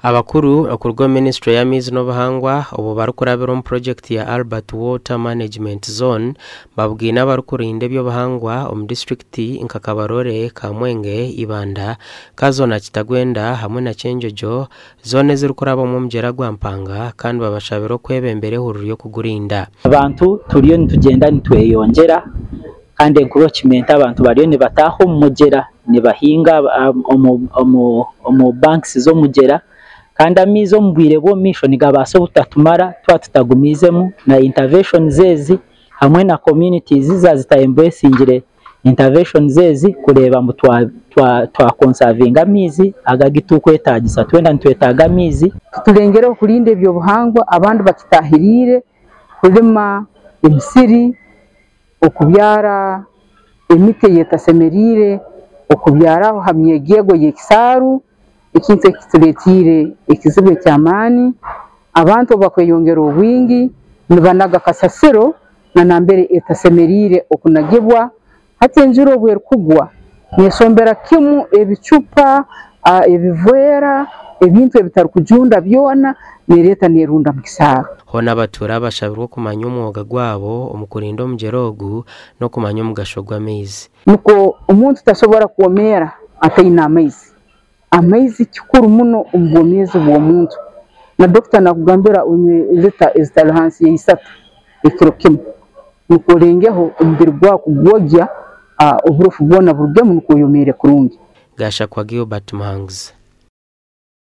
Abakuru okuruga omu minisiture y'amaizi n'obuhangwa obwo barikurabira omu purogyekiti ya Albert Water Management Zone babugaine abarikurinda eby'obuhangwa omu disiturikiti nka Kabarole, Kamwenge, Ibanda, Kazo na Kitagwenda hamwe na Kyenjojo zoona ezirikurabamu omugyera gwa Mpanga kandi babashabire okwebembera ehururu y'okugurinda. Abantu turiyo nitugyenda nitweyongyera kandi encroachment abantu bariyo nibataaha omu mugyera nibahinga omu banks z'omugyera kandi amaizi omu bwire bw'omu maisho nigabaasa obutatumara twaba tutagumiizemu na interventions ezi hamwe na communities zaaba zita embracingire interventions ezi kureeba ngu twa conservinga amaizi aga agu turikwetaagisa. Twena nitwetaaga amaizi. Turengereho kurinda eby'obuhangwa abandi bakitahiriire kulima emisiri, okubyara emiti eyetasemeriire, okubyaraho ha myegyeego y'ekisaaru, ekintu ekitureetiire ekizibu eky'amaani. Abantu obu bakweyongera obwingi nibanaga kasasiro na nambere etasemeriire okunagibwa. Hati enjura obu erukugwa neesombera kimu ebicupa, ebiveera, ebintu ebitarukujunda byona neereeta neerunda mu kisaaru. Hoona abatuura abashabirwe okumanya omwoga gwabo omu kurinda omugyera ogu n'okumanya omugasho gw'amaizi. Nukwo omuntu tasobora kwomeera ataine amaizi. Amaizi kikuru muno omu bwomeezi bw'omuntu. Na dokita nakugambira onywe lita ezitali hansi ya isatu ekiro kimu nukwo olengeho omubiri gwawe kugwogya oburofu bwona burugemu nukwo oyomeere kurungi. Gashakwa Gilbert Muhanguzi.